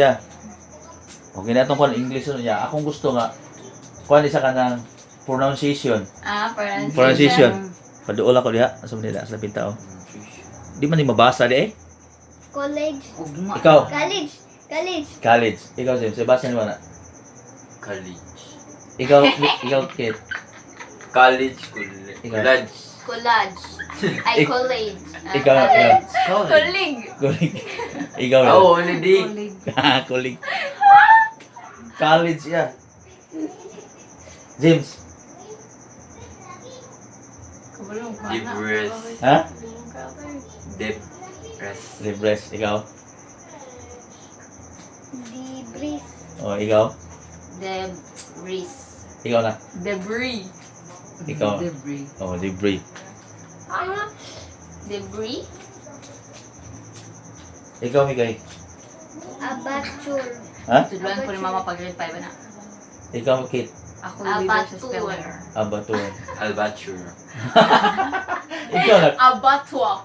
siya. Okay na itong kuan English nun niya. Akong gusto nga kuan isa ka ng pronunciation. Ah, pronunciation. Pronunciation. Paduol ako diha sa Manila sa labing tao. Di man ni mabasa di eh. College. Ugma. Ikaw, College. College. college. Ikaw, James, Sebastian mo na. College. Ikaw, ikaw, Kate. College. College. Ikaw. College. Collage. Ay, college. Ah, Ikaw, ikaw. College. Colleague. Kulig. Ikaw. Oh, already. Kulig. College, yeah. James. Kabulong ko na. Debris. Ha? Debris. Libres. Ikaw. Debris. Oh, ikaw. Debris. Ikaw na. Debris. Ikaw. Debris. Oh, debris. Ah. Debris? Ikaw, Mikay. Abature. Ha? Tudluan ko ni Mama pag grade 5 na. Ikaw, Kate. Ako leader sa Abatur. speller. Abatur. Albature. Ikaw na. Abattoir.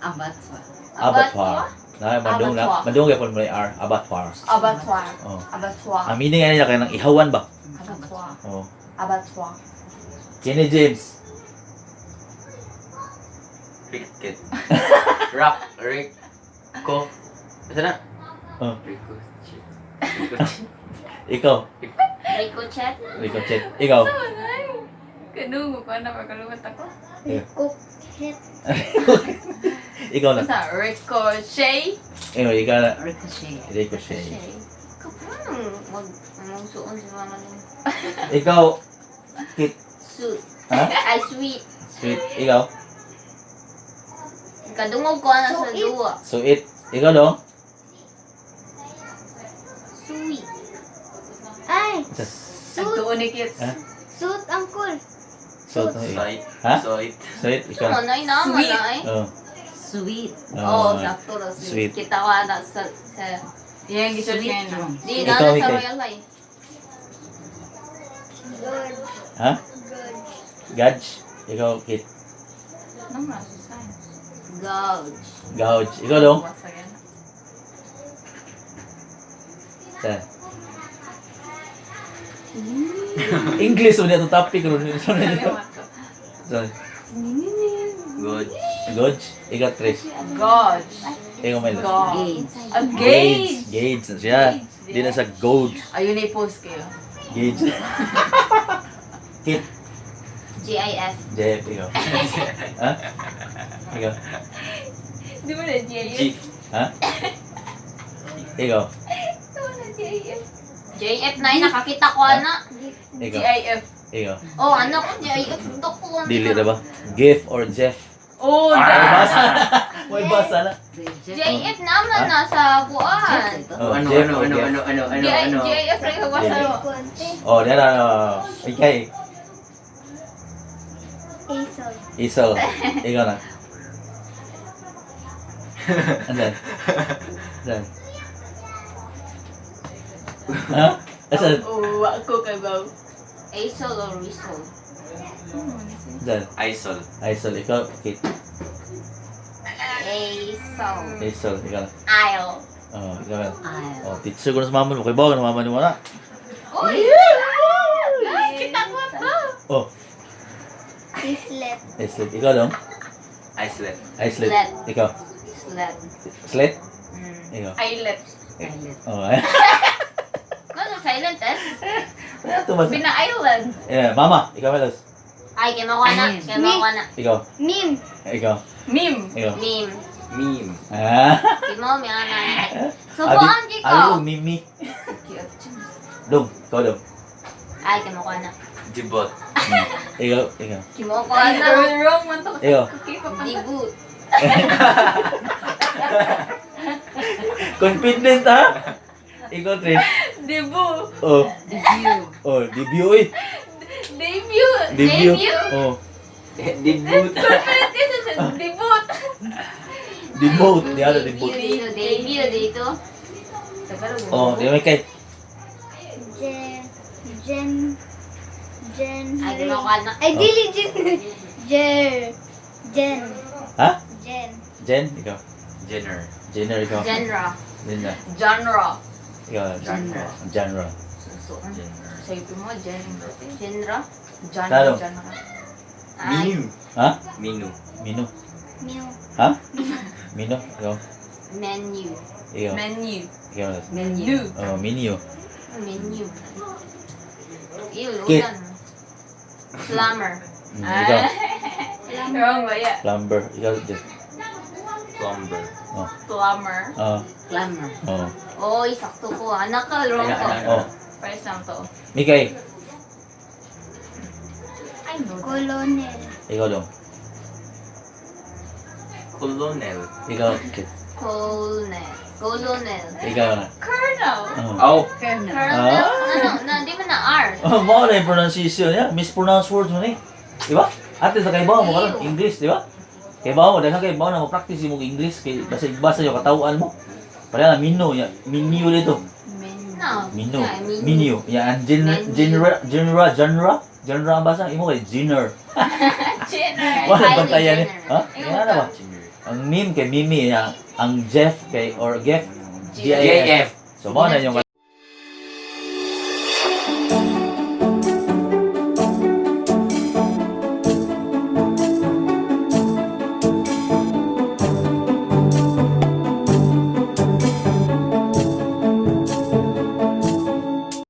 Abatwa. Abattoir. Na, madung na. Abattoir. Madung kaya po mo R. Abattoir. Abattoir. Oh. Abattoir. Ang meaning niya kaya ng ihawan ba? Abattoir. Oh. Abattoir. Kenny James. Cricket. Rock. Rico. Ito na. Oh. Ricochet. Ricochet. Ikaw. Ricochet. Ricochet. Ikaw. Kanungo ko na pagkalumat ako. Cookhead. Ikaw na. Basta ricochet. Ikaw, ikaw na. Ricochet. Ricochet. Kapag mag magsuon si mama nun. Ikaw, Kit. Suit. Ha? Ay, sweet. Sweet. Ikaw. Kadungog ko na sa Suit. duwa. Sweet. Ikaw, dong? Sweet. Ay. Sa- Suit. ni Kits. Ha? Suit, uncle. Sweet. Soit. Ha? Soit. Sweet. Ikaw. Sumo na inama Sweet. na eh. Oh. Sweet. Oo, Oh. sakto ra Sweet. sweet. Kita ko na sa Yan, gisearch Sweet ngayon. drum. Di na Ikaw, na sa ikaw. Royal High. Good. Ha? Good. Gaj. Ikaw, Kit. Ano nga, Susan? Gouge. Gouge. Ikaw, dong? Basta yan. Saan? English mo niya itong topic. Sorry. Sorry. Good. Gouge. Ikaw, Trish. Gauge. Ikaw, Milo. Gauge. Gauge. A gauge. Gauge na siya. Di na sa gauge. Ayun na i-post kayo. Gauge. Kit. GIF. Jeff, ikaw. Ha? Ikaw. Di ba na GIF? G. Ha? Ikaw. Di ba na GIF? JF na nakakita ko ana. Ikaw. GIF. Ikaw. Oh, ano ko GIF dok ko. Dili na ba? Gif or Jeff? Oh, May that. basa na. May basa na. JF naman Ha? nasa buwan. Ito. Oh, Ano, Jeff ano, or ano, Jeff? ano, ano, ano, ano. GIF rin ko sa Konti. Oh, di na. No. Ikay. Isol. Isol. Ikaw na. Andan? Andan? Ha? Asan? Oh, ako kay Bow. Asol or Rizol. Andan? Isol. Isol. Ikaw, Kate. Asol. Isol. Ikaw na. Isle. Oh, ikaw na. Aisle. Oh, teacher ko na sa mama mo. Kay bawa na mama mo na. Uy! Ay, kita ko ba? Oh, Islet. Islet. Ikaw dong? Iceland. Islet. Slet. Ikaw. Slet. Slet? Mm. Ikaw. Islet. Islet. Oh, eh. Ano, silent S? Ano ito ba? Pina-island. Eh, mama, ikaw Melos. Ay, kaya ko na. Kaya ko na. Ikaw. Meme. Ikaw. Meme. Ikaw. Meme. Meme. Ah. Kimo, mi ana. So, Abi, buwan abi, ko. mimi. Dong, ikaw dong. Ay, kimo ko na. Debut. Ikaw, ikaw. Kimo ko na. Wrong man to. Ikaw. Okay, pa Debut. Confident ha? Ikaw, Trish. Debut. Oh, Debut. oh, debut eh. Debut. Debut. Debut. Oh, Debut. Confident kasi siya. Debut. debut. Di ada debut. Debut dito. Debut dito. Tagalog. Oh, di may kay. Jen. Jen. Jen. Ay, kimo ko na. Ay, dili Jen. Jer. Jen. Ha? Jen. Jen, ikaw. Jenner. Jenner, ikaw. Genre. Yun na. Genre. Ikaw. Genre. Genre. Suso. Genre. Sabi mo, genre. Genre. Genre. Talo. Genre. Ay. Minu. Ha? Minu. Mino. Mew. Ha? Mino. Ikaw. Menu. Ikaw. Menu. Ikaw. Menu. New. Oh, menu. Menu. Ew, Kit. ulan. Plumber. Ikaw. Wrong ba? Yeah. Plumber. Ikaw. Jeff. Plumber. Plumber. Oh. Clamor. Oh. Oy, sakto ko. Anak ka, wrong Ayan, ko. ayan. Oh. First time to. Mikay. I know that. Colonel. Ikaw dong. Colonel. Ikaw. Kit. Colonel. Colonel. Ikaw na. Colonel. Oh. Oh. Colonel. Colonel? Ah. Ano? Na, di ba na R? Oh, mao na yung pronunciation niya. Mispronounced words mo ni. Di ba? Ate sa kay mo karon English, di ba? Kay mo, daghan kay na mo practice imong English kay basta basa yo katawhan mo. Pareha na mino ya, menu dito. Menu. No. Mino. Yeah, menu. Menu. Ya, ang genre Menu. genre genre genre genre ang basa imo kay genre. Genre. Wala Kylie bantayan ni. Jenner. Ha? Yan na ba? Genre. Ang meme kay Mimi ya, ang Jeff kay or Jeff G I F. JF. So mao na yung